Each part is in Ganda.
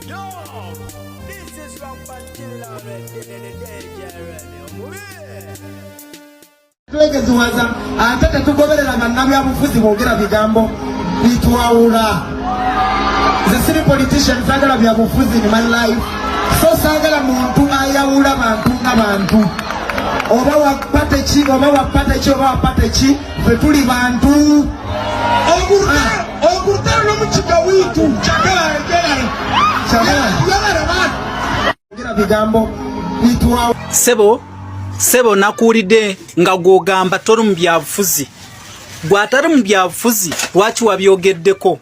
Yo, this is Rampant Killer DJ Twegeziwaza ate tetugoberera bannabyabufuzi boogera bigambo bitwawula. Nze siri politician, saagala byabufuzi in my life, so saagala muntu ayawula bantu nga bantu, oba wa party ki, oba wa party ki, oba wa party ki, ffe tuli bantu. Ogurutaro n'omukiga wiitu Kyagala bigambo bitwawula. Sebo, sebo, nakuwulidde nga gw'ogamba toli mu byabufuzi. Gw'atali mu byabufuzi, lwaki wabyogeddeko?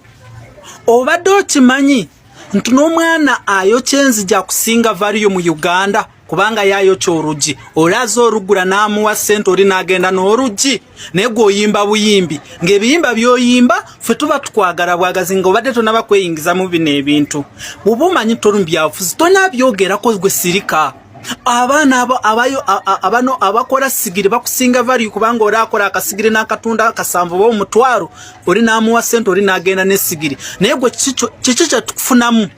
Obadde okimanyi nti n'omwana ayokya enzigi akusinga value mu Uganda, kubanga yayokya oluggi, oli aza oluggula n'amuwa ssente, oli n'agenda n'oluggi, naye gw'oyimba buyimbi ng'ebiyimba by'oyimba, ffe tuba tukwagala bwagazi nga obadde tonaba kweyingiza mu bino ebintu. Bw'oba omanyi toli mu byabufuzi, tonabyogerako, gwe sirika. Abaana abo abayo abano abakola sigiri bakusinga value, kubanga oli akola akasigiri n'akatunda kasanvu oba 10,000, oli n'amuwa ssente, oli n'agenda n'esigiri, naye gwe kiki kyetukufunamu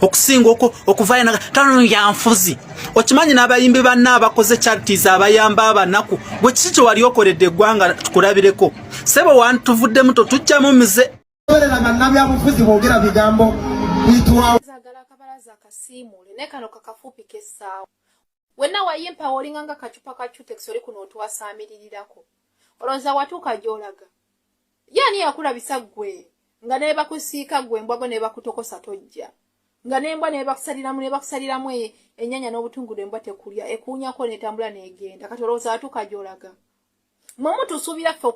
okusinga okuvayo tano yanfuzi? Okimanyi n'abayimbi banna abakoze charities, abayamba abanaku, gwe kiki kye wali okoledde eggwanga tukulabireko? Sebo, wantuvuddemu, totujjamu mize. Goberera bannabyabufuzi boogera bigambo bitwawula. Zaagala akabalaza akasiimuule, naye kano kakafupi k'essaawa. Wenna wayimpawo olinga nga kacupa ka Cutex, oli kuno otwasaamiririrako, olowooza watuuka gy'olaga. Ye ani yakulabisa ggwe nga ne bakusiika ggwe embwa gwe ne bakutokosa tojja, nga n'embwa ne bakusaliramu ennyanya n'obutungulu, embwa tekulya, ekuunyako n'etambula n'egenda. Kati olowooza watuuka gy'olaga? Mwe mutusuubira ffe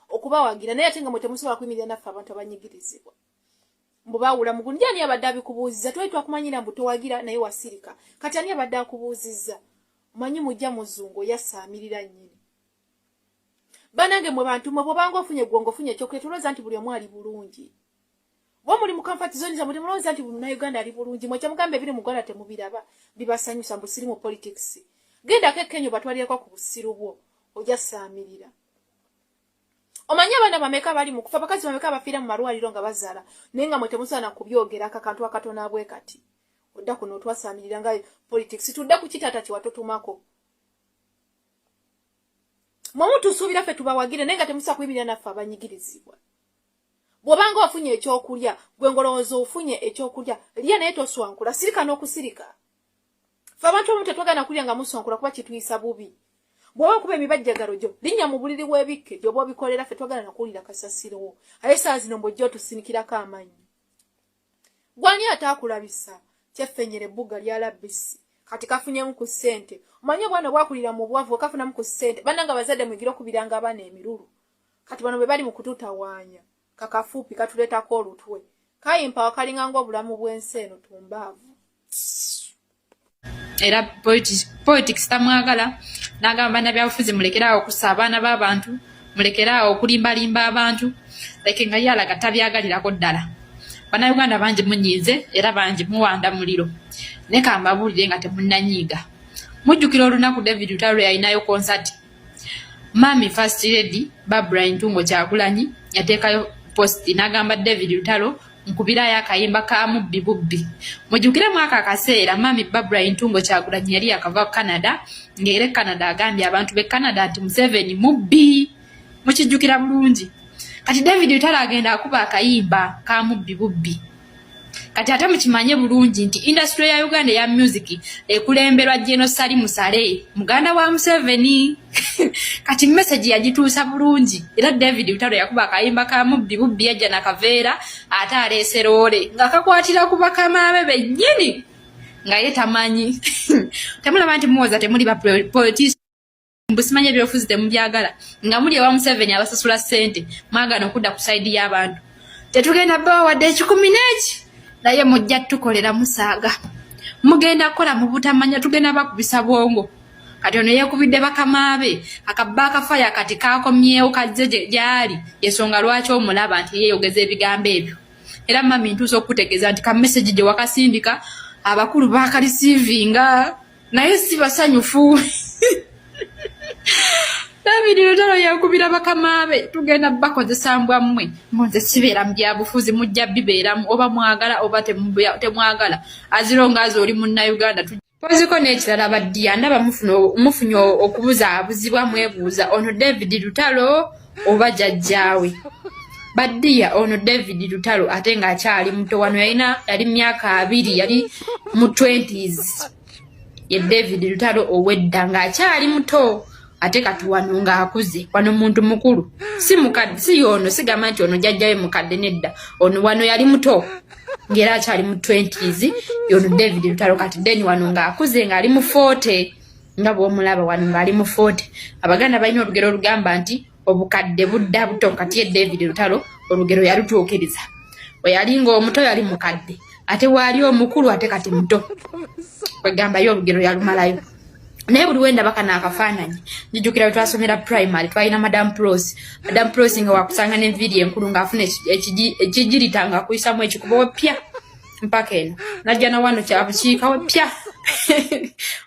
okubawagira, naye ate nga mwe temusobola kuyimirira naffe abantu abanyigirizibwa. Mbu baawula mugundi, ani abadde abikubuuzizza? Twali twakumanyira mbu towagira, naye wasirika. Kati ani abadde akubuuzizza? Omanyi mujja muzungu oyasaamirira nnyini. Banange mwe bantu mwe, bw'obanga ofunye gwonga ofunye ekyokulya, tolowooza nti buli omu ali bulungi. Bwe muli mu comfort zone zammwe, temulowooza nti buli Munnayuganda ali bulungi. Mwe kyemugamba ebiri mu ggwanga temubiraba, bibasanyusa. Mbu siri mu politics, gendako e Kenya obatwalireko ku busiru bwo, ojja saamirira. Omanyi abaana bameka bali mu kufa, bakazi bameka bafiira mu malwaliro nga bazaala, naye nga mwe temusaana kubyogerako akantu akatono bwe kati. Odda kuno otwasaamirira nga politics. Tudde ku kitaata kye watutumako. Mwe mutusuubira ffe tubawagire, naye nga temusobola kuyimirira naffe abanyigirizibwa. Bw'obanga ofunye ekyokulya, gwe ng'olowooza ofunye ekyokulya, lya, naye toswankula, sirika n'okusirika. Ffe abantu abamu tetwagala kulya nga muswankula, kuba kituyisa bubi. Bw'oba okuba emibajjagalo gyo, linnya mu buliri w'ebikke gy'oba obikolera, ffe twagala nakuwulira kasasirowo. Aye saa zino mbw'ojja otusinikirako amannyo, gwani ataakulabisa? Kyeffenyera ebbuga lya labisi, kati kafunyemu ku ssente. Omanyi obwana obwakulira mu bwavu okafunamu ku ssente? Bannanga abazadde, muyigire okubiranga abaana emirulu. Kati bano bwe bali mu kututawaanya, kakafuupi katuleetako olutwe, kayimpawa, kalinga ng'obulamu bw'ensi eno tumbaavu. Era politics tamwagala, n'agamba, "Bannabyabufuzi, mulekeraawo okussa abaana b'abantu, mulekeraawo okulimbalimba abantu." Like nga ye alaga tabyagalirako ddala. Bannayuganda bangi munyiize era bangi muwanda muliro, naye kambabuulire nga temunnanyiiga. Mujjukira olunaku David Lutalo lwe yalinayo konsati? Mami First Lady Barbara Ntungo Kyagulanyi yateekayo post n'agamba, "David Lutalo, nkubirayo akayimba ka mubbi bubbi." Mujjukire mwaka akaseera Mami Barbara Ntungo Kyagulanyi yali yakava Canada, ng'era e Canada agambye abantu b'e Canada nti Museveni mubbi. Mukijjukira bulungi. Kati David Lutalo agenda akuba akayimba ka mubbi bubbi. Kati ate mukimanye bulungi nti industry ya Uganda eya music ekulemberwa General Salim Saleh, muganda wa Museveni. Kati message yagituusa bulungi, era David Lutalo yakuba akayimba ka mubbi bubbi, yajja nakaveera ate aleese loole nga kakwatira ku bakama be bennyini nga ye tamanyi. Temulaba nti muwoza temuli ba politician, mbu simanyi ebyobufuzi temubyagala, nga muli ewa Museveni abasasula ssente, mwagala okudda ku side y'abantu. Tetugenda bawa wadde 1,000 n'eki, naye mujja tukolera musaaga, mugenda kukola mu butamanya, tugenda bakubisa bwongo. Kati ono yeekubidde bakamaabe akabba akafaya, kati kakomyewo, kazze gyali. Yensonga lwaki omulaba nti yeeyogeza ebigambo ebyo. Era mami, ntuusa okukutegeeza nti ka message gye wakasindika, abakulu bakarisiivinga, naye si basanyufu. David Lutalo yakubira bakama be, tugenda bakozesa mbwa mmwe, nze sibeera mu byabufuzi, mujja bibeeramu oba mwagala oba temwagala, aziro nga oli munnayuganda. Poziko n'ekirala, baddiya, ndaba mufunye okubuzaabuzibwa, mwebuuza ono David Lutalo oba jjajjaawe. Baddiya, ono David Lutalo ate ng'akyali muto, wano yalina yali myaka 20, yali mu 20s. Ye David Lutalo owedda ng'akyali muto, ate kati wano ng'akuze, wano muntu mukulu, si mukadde, si yono, sigamba nti ono jjajjawe mukadde, nedda. Ono wano yali muto ng'era akyali mu 20s, yono David Lutalo. Kati then wano ng'akuze, ng'ali mu 40, nga bw'omulaba wano ng'ali mu 40. Abaganda balina olugero olugamba nti obukadde budda buto. Kati ye David Lutalo olugero yalutuukiriza. Bwe yali ng'omuto yali mukadde, ate waali omukulu ate kati muto. Kwegamba ye olugero yalumalayo. Naye buli wendaba kano akafaananyi njijukira bwe twasomera primary, twalina Madam Pros. Madam Pros nga wakusanga n'enviiri enkulu, ng'afuna ekijirita ng'akuyisamu ekikubo wepya mpaka eno, najja na wano kyabukiika wepya,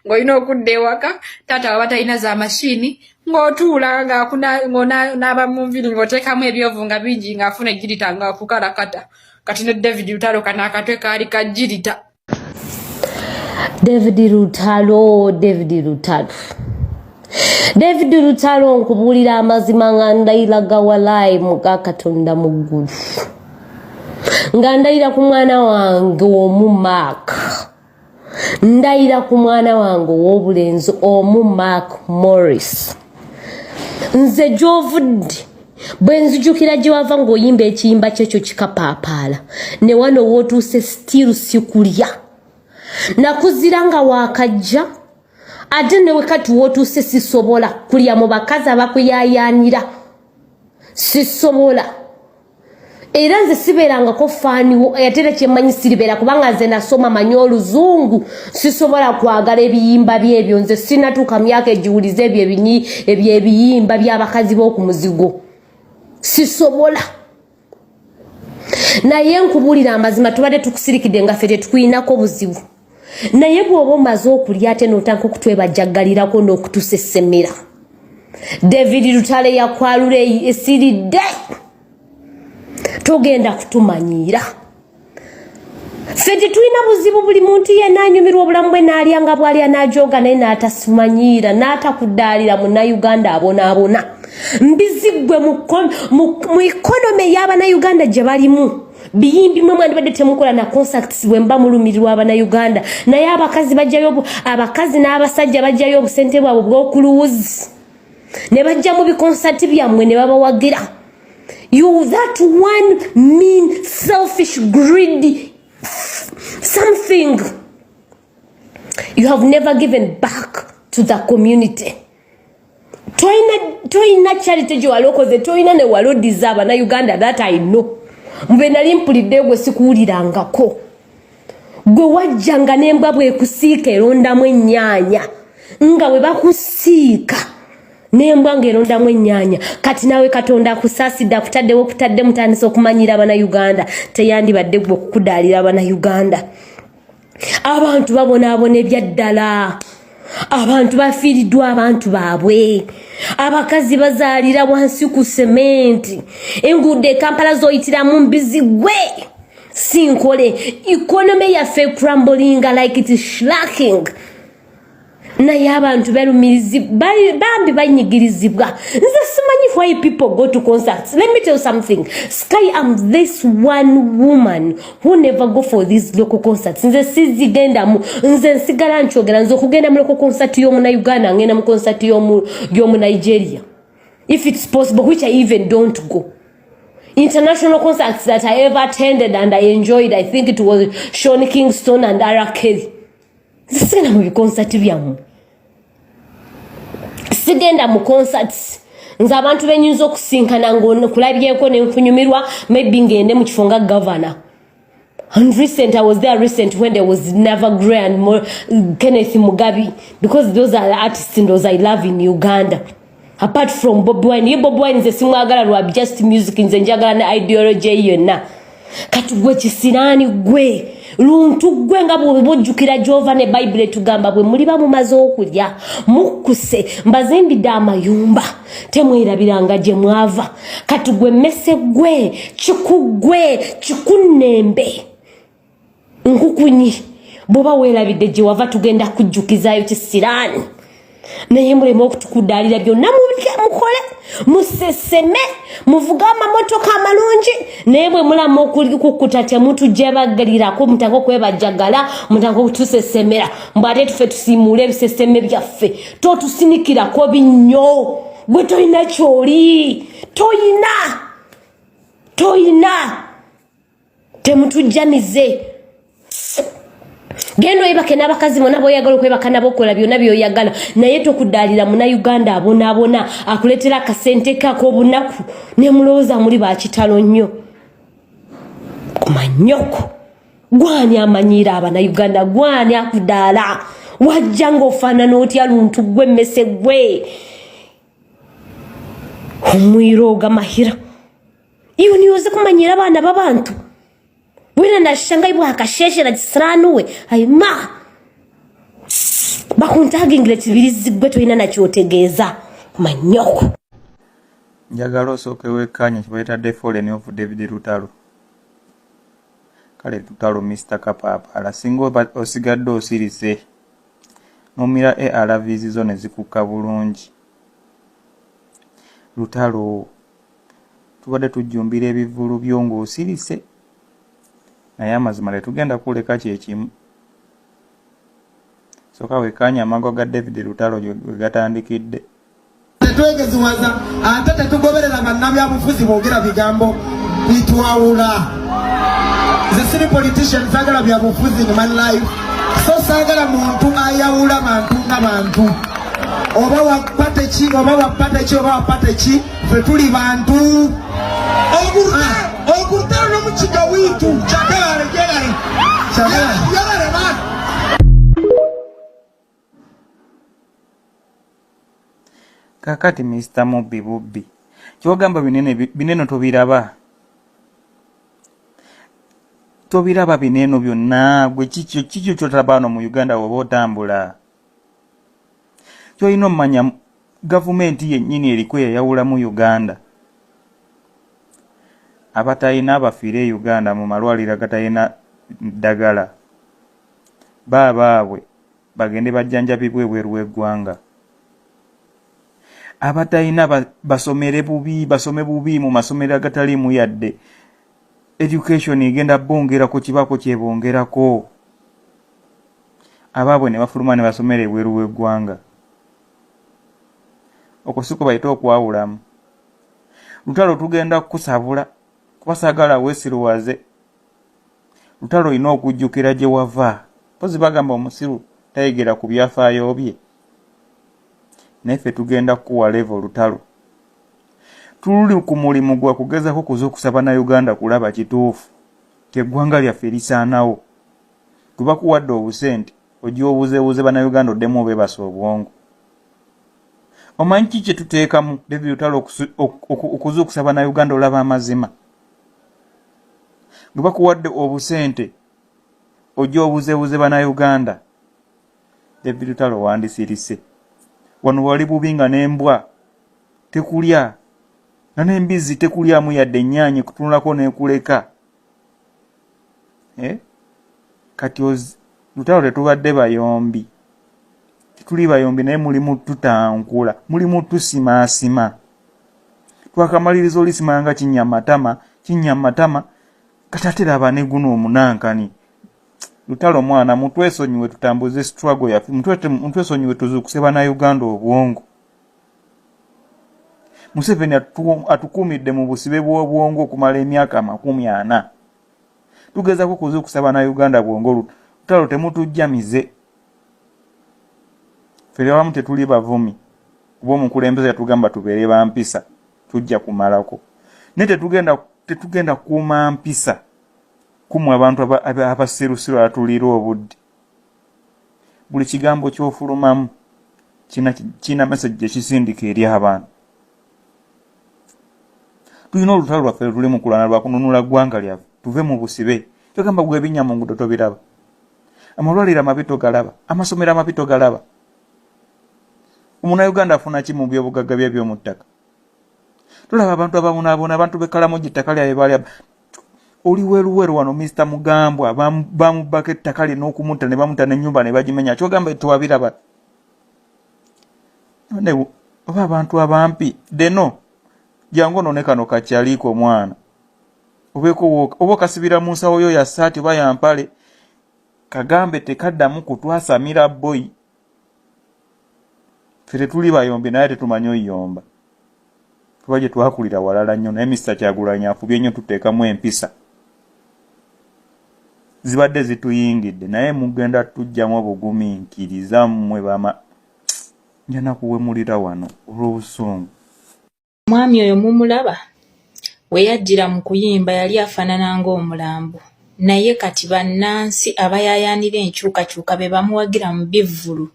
ng'olina okudda ewaka, taata waba talina za mashini, ng'otuula ng'onaaba mu nviiri, ng'oteekamu ebyovu nga bingi, ng'afuna ejirita ng'akukalakata. Kati ne David Lutalo kano akatwe kaali kajirita. David Lutalo, David Lutalo, David Lutalo, nkubuulira amazima nga ndayira gawalayi muga Katonda mu ggulu, nga ndayira ku mwana wange omu Mark, ndayira ku mwana wange ow'obulenzi omu Mark Morris, nze gy'ovudde bwe nzijukira gye wava ng'oyimba ekiyimba kyekyo kikapaapaala, ne wano wootuuse still sikulya. Nakuzira nga waakajja, ate newe kati wootuuse sisobola kulya mu bakazi abakuyayaanira, sisobola. Era nze sibeerangako faaniwo, ate era kyemmanyi siribeera, kubanga nze nasoma, manyi oluzungu, sisobola kwagala ebiyimba byebyo. Nze sinatuuka myaka egiwuliza ebyo ebyo ebiyimba by'abakazi b'oku muzigo, sisobola. Naye nkubuulira amazima, tubadde tukusirikidde nga ffe tetukuyinako buzibu, naye bw'oba omaze okulya ate n'otandika okutwebajjaggalirako n'okutusesemera. David Lutale yakwalula esiridde, togenda kutumanyiira. Ffe tetulina buzibu, buli muntu yenna anyumirwa obulamu bwe, n'alya nga bw'alya, n'ajooga, naye n'atasumanyiira, n'atakuddaalira. Munnayuganda abonaabona mbiziggwe mu economy ey'abannayuganda gye balimu. Biyimbi mwe mwandibadde temukola na concerts bwe mba mulumirirwa abannayuganda, naye abakazi bajjayo, abakazi n'abasajja bajjayo obusente bwabwe bw'okuluwuzi ne bajja mu bikonsati byammwe ne babawagira. You, that one mean, selfish, greedy something, you have never given back to the community. Toyina charity gye wali okoze, toyina ne walodiza abanauganda that I know. Mbe nali mpulidde gwe sikuwulirangako. Gwe wajjanga n'embwa bwekusiika erondamu ennyaanya, nga bwe bakusiika n'embwa ng'erondamu ennyaanya. Kati naawe Katonda akusaasidde, akutaddewo, okutadde mutandisa okumanyira abanauganda. Teyandibadde gwe okukudaalira abanauganda. Abantu babonaabona ebyaddala, abantu bafiiriddwa abantu baabwe, abakazi bazaalira wansi ku sementi, enguudo e Kampala zoyitiramu mbizigwe sinkole, economy yaffe crumblinga like it is shrinking, naye abantu balumirizi bambi banyigirizibwa. Nze simanyi why people go to concerts. Let me tell you something, Sky, am this one woman who never go for these local concerts. Nze sizigendamu, nze nsigala nkyogera, nze okugenda mu local concert y'omunauganda, ngenda mu concert y'omunigeria if it's possible, which I even don't go. International concerts that I ever attended and I enjoyed, I think it was Sean Kingston and R. Kelly. Sigenda mu bikonsati byammwe, sigenda mu concerts. Nze abantu benyinza okusinkana ngakulabyeko nenkunyumirwa, maybe ngende mu kifo nga governor. And recent, I was there recent when there was Never Grey and more, Kenneth Mugabi, because those are the artists and those I love in Uganda. Apart from Bobi Wine, ye Bobi Wine nze simwagala lwa just music, nze njagala ne ideology yonna. Kati gwe kisiraani gwe luntu gwe nga bwoba ojjukira gyova ne bayibuli etugamba bwe muliba mumaze okulya mukkuse mbazimbidde amayumba temwerabiranga gye mwava. Kati gwe mmese gwe kikuggwe kikunnembe nkukunyi bwoba weerabidde gye wava tugenda kujjukizaayo kisiraani. Naye muleme okutukudaalira byonna mukole museseme muvuge amamotoka amalungi, naye bwe mulama okukkuta temutujjabagalirako, mutandika okwebajjagala, mutandika okutusesemera mbu ate tufe tusiimuule ebiseseme byaffe. Totusinikirako binnyo, gwe tolina kyoli, toyina toyina, temutujjamize. Genda oyebake n'abakazi bona boyagala okwebaka nabo, okola byonna byoyagala, naye tokudaalira munauganda abonaabona akuleetera akasente ke ak'obunaku nemulowooza muli bakitalo nnyo. Kumanyoko gwani amanyiira abanauganda, gwani akudaala? Wajja ng'ofaanana otya luntu gwe emmese gwe omwiro ogamahira iwe niyoze kumanyira abaana b'abantu wena nashanga bwakasheshera kisirani we aima bakuntagingire kibirizi gwe tolina nakyotegeeza manyoko. Njagala osooke wekkaanye kye bayita The Fallen of David Lutalo. Kale Lutalo Mr Kapaapaala singa oba osigadde osirise n'omira ARVs zo ne zikukka bulungi. Lutalo tubadde tujjumbira ebivvulu byo ng'osirise naye amazima tetugenda kuleka kye kimu. Sooka wekkaanye amagwa ga David Lutalo we gatandikidde. Tetwegeziwaza ate tetugoberera bannabyabufuzi boogera bigambo bitwawula. Nze siri politician, saagala byabufuzi in my life, so saagala muntu ayawula bantu nga bantu, oba wa party ki, oba wa party ki, oba wa party ki, ffe tuli bantu. Ogurutaro n'omukiga waitu kyagala gyebale. Kyagala. Yebale baana. Kakati Mr Mubbi bubbi kyogamba binene binene tobiraba tobiraba bineno byonna gwe kikyo kikyo kyotalaba wano mu Uganda woba otambula kyolina omanya gavumenti yennyini eriko eyayawulamu Uganda abatalina abafiire e Uganda mu malwaliro agatalina ddagala baabaabwe bagende bajjanjabibwe ebweru w'eggwanga abatalina basomere bubi basome bubi mu masomero agataliimu yadde education egenda bongerako kibaako kyebongerako abaabwe ne bafuluma ne basomera ebweru w'eggwanga okwo si kwe bayita okwawulamu. Lutalo tugenda kukusabula kuba saagala weesiruwaze. Lutalo olina okujjukira gye wava. Mpozi bagamba omusiru tayegera ku byafaayo bye. Naye ffe tugenda kukuwa level Lutalo. Tuli ku mulimu gwa kugezaako kuzuukusa Bannayuganda kulaba kituufu nti eggwanga lyaffe lisaanawo. Gwe bakuwadde obusente ojja obuzeebuze Bannayuganda oddemu obeebase obwongo. Omanyi ki kye tuteekamu David Lutalo okuzuukusa Bannayuganda olaba amazima? Gwe bakuwadde obusente ojja obuzeebuze Bannayuganda. David Lutalo wandisirise. Wano wali bubi nga n'embwa tekulya nga n'embizzi tekulyamu yadde ennyaanya ekutunulako n'ekuleka. Eh? Kati Lutalo tetubadde bayombi, tetuli bayombi naye mulimu tutankula, mulimu tusimaasima. Twakamaliriza olisima nga kinnya matama, kinnya matama, kati ate laba ne guno omunankani. Lutalo mwana mutwesonyiwe tutambuze struggle yaffe, mutwesonyiwe tuzuukuse Bannayuganda obwongo. Museveni atukuumidde mu busibe bw'obwongo okumala emyaka 40. Tugezaako kuzuukusa Bannayuganda bwongo. Lutalo temutujjamize. Ffe abamu tetuli bavumi kuba omukulembeze yatugamba tubeere ba mpisa, tujja kumalako. Naye tetugenda kukuuma mpisa kumwe abantu abasirusiru abatuliira obudde. Buli kigambo ky'ofulumamu kirina message gye kisindika eri abantu. Tulina olutalo lwaffe lwe tuli mu kulwana lwa kununula ggwanga lyaffe. Tuve mu busibe. Kyogamba gwe ebinnya mu nguudo tobiraba, amalwaliro amabi togalaba, amasomero amabi togalaba. Omunauganda afuna ki mu byobugagga bye eby'omu ttaka? Tolaba abantu ababonaabona, abantu b'e Kalamoja ettaka lyabwe balya. Oli weruweru wano, Mr Mugambwa bamubbako ettaka lye n'okumutta ne bamutta n'ennyumba ne bagimenya. Kyogamba tewabiraba? Oba abantu abampi deno, jangu onone kano kakyaliiko omwana obeeko oba okasibira mu nsawo yo ya saati oba ya mpale, kagambe tekaddamu kutwasamira. Boyi, ffe tetuli bayombi, naye tetumanyi oyomba tuba gye twakulira walala nnyo. Naye Mr Kyagulanyi afubye nnyo, tuteekamu empisa zibadde zituyingidde, naye mugenda tujjamu obugumiikiriza. Mmwe bama njana kuwemulira wano olw'obusungu. Omwami oyo mumulaba? We yajjira mu kuyimba yali afaanana ng'omulambo, naye kati bannansi abayaayaanira enkyukakyuka be bamuwagira mu bivvulu.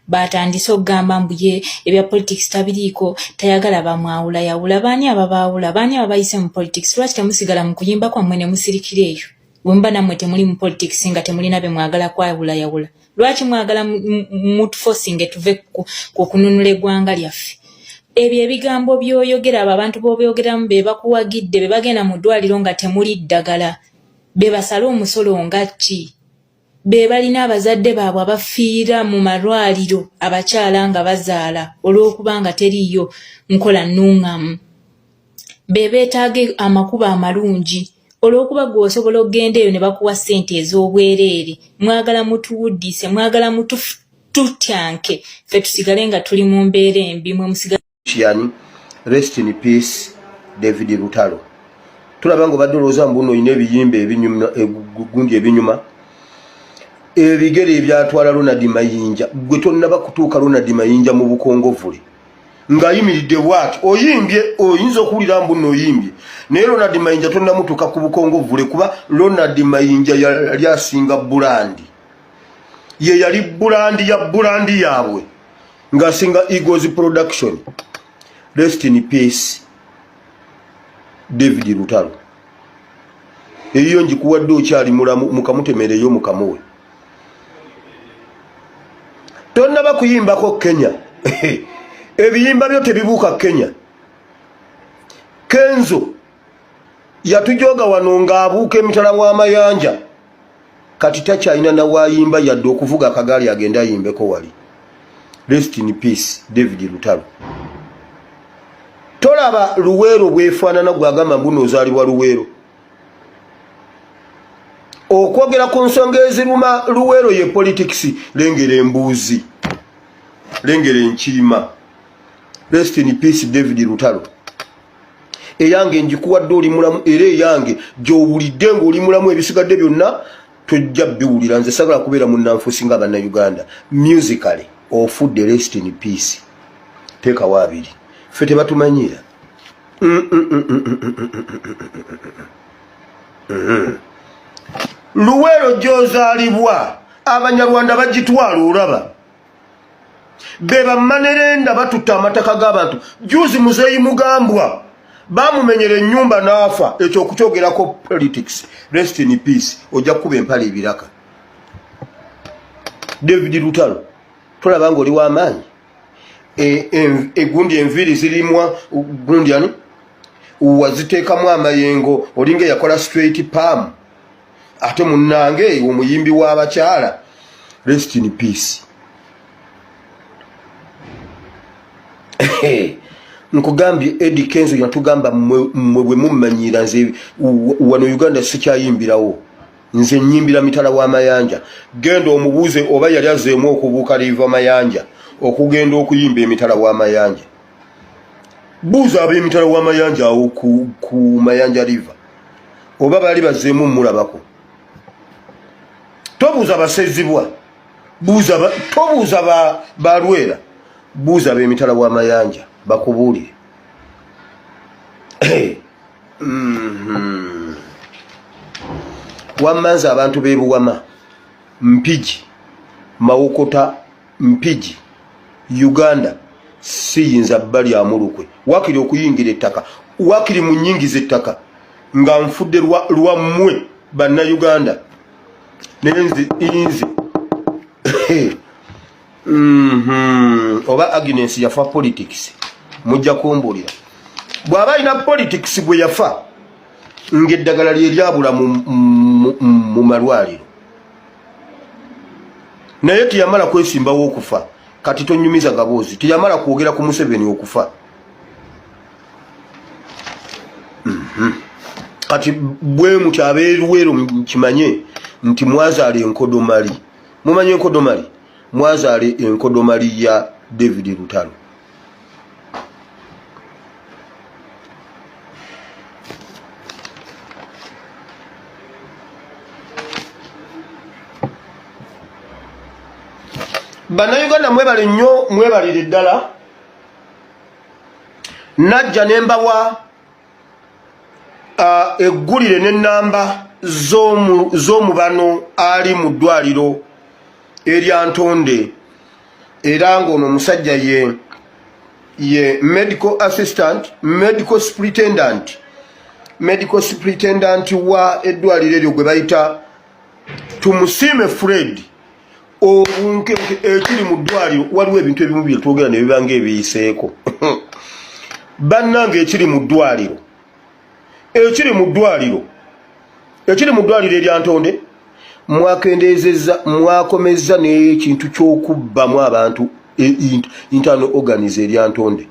Baatandise okugamba mbu ye ebya politics tabiriiko, tayagala bamwawulayawula. Baani ababaawula? Baani ababayise mu politics? Lwaki temusigala mu kuyimba kwammwe ne musirikira eyo? Bwe muba nammwe temuli mu politics, nga temulina be mwagala kwawulayawula, lwaki mwagala mutuforcinge tuve ku kununula eggwanga lyaffe? Ebyo ebigambo by'oyogera, abo abantu b'obyogeramu be bakuwagidde, be bagenda mu ddwaliro nga temuli ddagala, be basale omusolo nga ki, be balina abazadde baabwe abafiira mu malwaliro, abakyala nga bazaala olw'okuba nga teriiyo nkola nnungamu, be beetaaga amakubo amalungi. Olw'okuba gwe osobola okugenda eyo ne bakuwa ssente ez'obwereere, mwagala mutuwuddise, mwagala mututyanke, ffe tusigale nga tuli mu mbeera embi, mwe musigale. Yani, rest in peace David Lutalo. Tulaba nga obadde olowooza mbu nno olina ebiyimba ebinyuma, gundi ebinyuma, ebigere ebyatwala Ronald Mayinja. Gwe tonnaba kutuuka Ronald Mayinja mu bukongovule ng'ayimiridde bwati. Oyimbye, oyinza okuwulira mbu nno oyimbye, naye Ronald Mayinja tonnamutuuka ku bukongovule, kuba Ronald Mayinja yali asinga brand. Ye yali brand ya brand yaabwe, ng'asinga Eagles Production. Rest in peace David Lutalo. Eyiyo ngikuwadde okyali mulamu, mukamutemereyo, mukamuwe. Tonnaba kuyimbako Kenya, ebiyimba byo tebibuuka Kenya. Kenzo yatujoga wano ng'abuuka emitala w'amayanja, kati takyalina nawaayimba yadde okuvuga akagaali agende ayimbeko wali. Rest in peace David Lutalo. Tolaba Luweero bwefaanana? Gwagamba mbu noozaalibwa Luweero, okwogera ku nsonga eziruma Luweero ye politics. Lengera embuuzi, lengera enkiima. Rest in peace David Lutalo. Eyange njikuwadde oli mulamu, era eyange gy'owulidde ng'oli mulamu. Ebisigadde byonna tojja biwulira. Nze sagala kubeera munnanfuusi nga Bannayuganda. Musically ofudde, rest in peace. Teekawo abiri, ffe tebatumanyira. Luweero gy'ozaalibwa Abanyarwanda bagitwala. Olaba be bamanerenda batutta amataka g'abantu. Juzi Muzeeyi Mugambwa bamumenyera ennyumba n'afa. Ekyo okukyogerako politics. Rest in peace. Ojja kukuba empala ebiraka. David Lutalo, tolaba nga oli w'amaanyi? Egundi enviiri zirimwa gundi ani waziteekamu amayengo, olinga eyakola straight perm. Ate munnange omuyimbi w'abakyala, rest in peace. Nkugambye, Eddie Kenzo yatugamba, mmwe bwe mummanyiira, nze wano Uganda sikyayimbirawo, nze nyimbira mitala w'amayanja. Genda omubuuze oba yali azeemu okubuuka liva mayanja okugenda okuyimba emitala w'amayanja. Buuza ab'emitala w'amayanja awo ku Mayanja River oba baali bazeemu mulabako. Tobuuza basezibwa, buuza, tobuuza balwera, buuza ab'emitala w'amayanja bakubuulire. Wammanza abantu b'ebuwama, Mpigi, Mawokota, Mpigi, Uganda siyinza bbalyamu lukwe, wakiri okuyingira ettaka, wakiri munyingiza ettaka. Nga nfudde lwammwe Bannayuganda, naye nze nze Oba Agnes yafa politics, mujja kumbuulira. Bw'aba alina politics gwe yafa ng'eddagala lye lyabula mu malwaliro, naye teyamala kwesimbawo okufa. Kati tonyumiza gaboozi, teyamala kwogera ku Museveni okufa. Kati bwe muti abeeruweero kimanye nti mwazaala enkodomali. Mumanyi enkodomali? Mwazaala enkodomali ya David Lutalo. Bannayuganda, mwebale nnyo, mwebalire ddala. Najja ne mbawa eggulire n'ennamba z'omubano ali mu ddwaliro erya Ntonde, era ng'ono omusajja ye medical assistant, medical superintendent wa eddwaliro eryo gwe bayita Tumusiime Fred. Obunkenke ekiri mu ddwaliro, waliwo ebintu ebimu byetwogera ne biba nga ebiyiseeko. Bannange, ekiri mu ddwaliro erya Ntonde, mwakendeezezza, mwakomezza n'ekintu ky'okubbamu abantu internal organs erya Ntonde.